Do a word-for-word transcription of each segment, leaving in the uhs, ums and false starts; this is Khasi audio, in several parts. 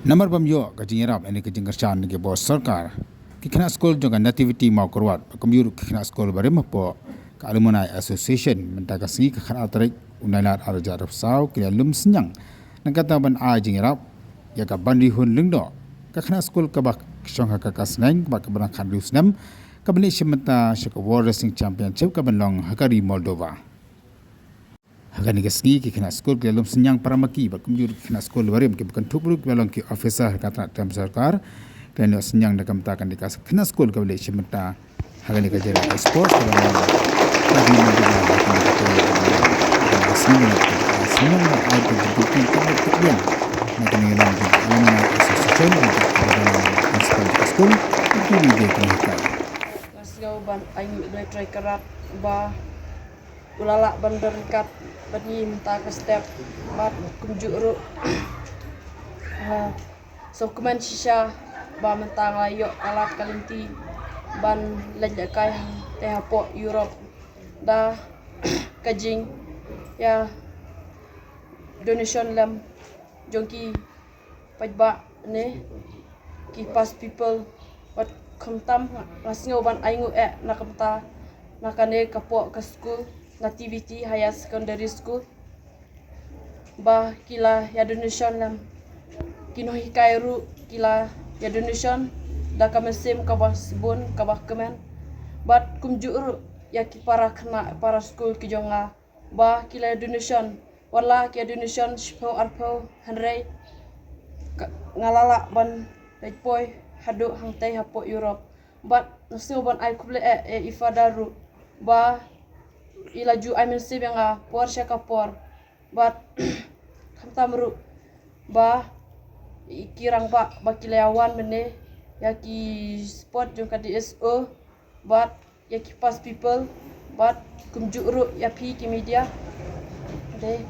Namar bym ïoh ka jingïarap lane ka jingkyrshan na ki bor sorkar, ki khynnah skul jong ka Nativity Mawkyrwat, ba kumjuh ruh ki khynnah skul barim hapoh ka Alumni Association, mynta ka sngi ka khatar tarik u Nailar arhajar arphew saw, ki la lum synñiang na ka bynta ban ai jingïarap ïa ka Banrihun Lyngdoh, ka khynnah skul kaba shong ha ka Kasneng, kaba kaba dang khathynriew snem, kaban leit shim bynta sha ka World Wrestling Championship kaban long ha ka ri Moldova. Ha kane ka sngi ki khynnah skul ki la lum synñiang para ma ki bad kumjuh ruh ki khynnah skul barim kiba kynthup ruh kiba long ki officer ha ka tnat tem sorkar, ki la lum synñiang na ka bynta kane ka khynnah skul kaba leit shim bynta ha kane ka jaka sport kaba long ha ka ri Moldova. Ha kane ka sngi ki la synñiang bad ai ka jingkyrkhu kaba kyrpang na kane ka long jong ka Alumni Association, jong ka Principal jong ka skul, bad kumjuh ki nonghikai. Nga sngew ban ai nguh ïa U Trai Kynrad ba u la lah ban don ryngkat bad ngi mynta ka step, bad kumjuh ruh, ah, sngewkmen shisha ba mynta nga la ïoh ka lad ka lynti ban leit lehkai hangtei hapoh Europe da ka jing ïa donation lem jong ki paidbah ne ki past people. Bad khamtam nga, nga sngew ban ai nguh eh na ka bynta na kane ka poh ka skul, Nativity Higher Secondary School, ba ki la ïa donation lem. Ki nonghikai ruh ki la ïa donation da ka mynsiem kaba sbun kaba kmen. Bad kumjuh ruh ïa ki para khynnah para skul ki jong nga, ba ki la donation, wat la ki donation shiphew arphew, hynrei ka, nga la lah ban leit poi haduh hangtei hapoh Europe. Bad nga sngew ban ai khublei eh ïa i Father ruh ba i la ju ai mynsiem ïa nga por sha ka por. Bad khamtam ruh ba i ki rangbah ba ki la ïa wan mynne ïa ki support jong ka D S O, bad ïa ki past people, bad kumjuh ruh ïa phi ki media. Te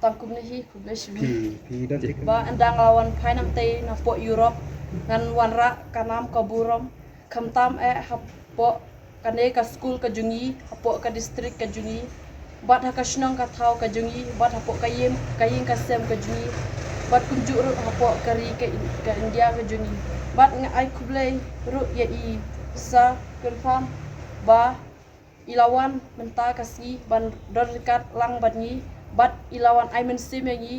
tang kumne hi, khublei shibun. Phi, phi don tik. Ba ynda nga la wan phai nangtei napoh Europe, ngan wanrah ka nam ka burom, khamtam eh hapoh kane ka skul ka jong ngi, hapoh ka district ka jong ngi, bad ha ka shnong ka thaw ka jong ngi, bad hapoh ka ïing, ka ïing ka sem ka jong ngi, bad kumjuh ruh hapoh ka ri ka In-, ka India ka jong ngi. Bad nga ai khublei ruh ïa i Sir Kynpham ba i la wan mynta ka sngi ban don ryngkat lang bad ngi, bad i la wan ai mynsiem ïa ngi,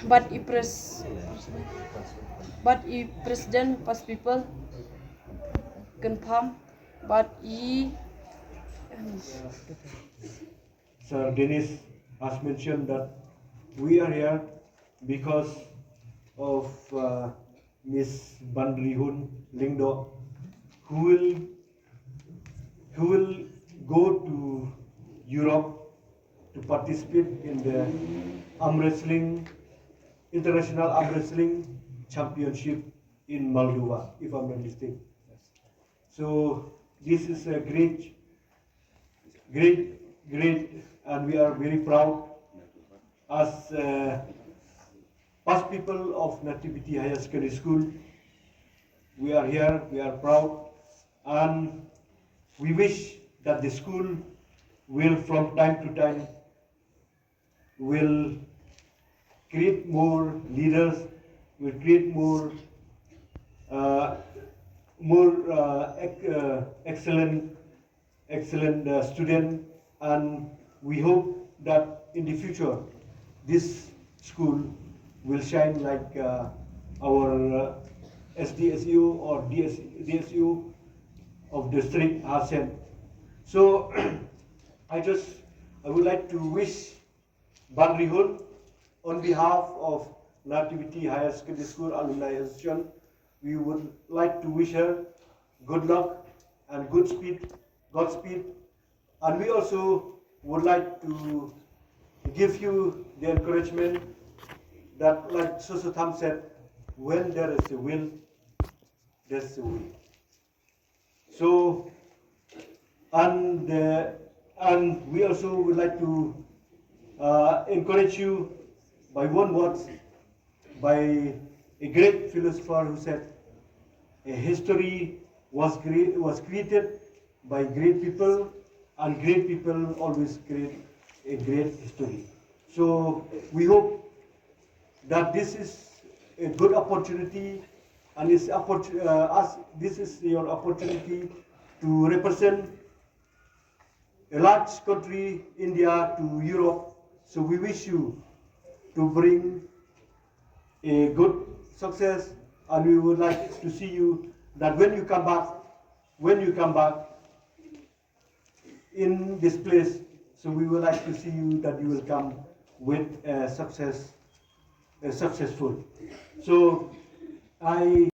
bad i pres-, bad i President Past People Kynpham, bad i Sir Dennis has mentioned that we are here because of, uh, Miss Banrihun Lyngdoh, who will, who will go to Europe to participate in the arm wrestling, international arm wrestling championship in Moldova, if I'm not mistaken. So this is a great, great, great, and we are very proud as, uh, past people of Nativity Higher Secondary School. We are here, we are proud, and we wish that the school will, from time to time, will create more leaders, will create more, uh, more, uh, ec-, uh, excellent, excellent, uh, student, and we hope that in the future this school will shine like, uh, our, uh, S D S U or D S, D S U of district Harshen. So I just, I would like to wish Banrihun, on behalf of Nativity Higher Secondary School Alumni Association, we would like to wish her good luck and good speed, Godspeed. And we also would like to give you the encouragement that, like Soso Tham said, when there is a will, there's a way. So, and, uh, and we also would like to, uh, encourage you by one word, by a great philosopher who said, "A history was cre-, was created by great people, and great people always create a great history." So we hope that this is a good opportunity, and is oppor- uh, as this is your opportunity to represent a large country, India, to Europe. So we wish you to bring a good success, and we would like to see you that when you come back, when you come back in this place, so we would like to see you that you will come with a success, a successful. So I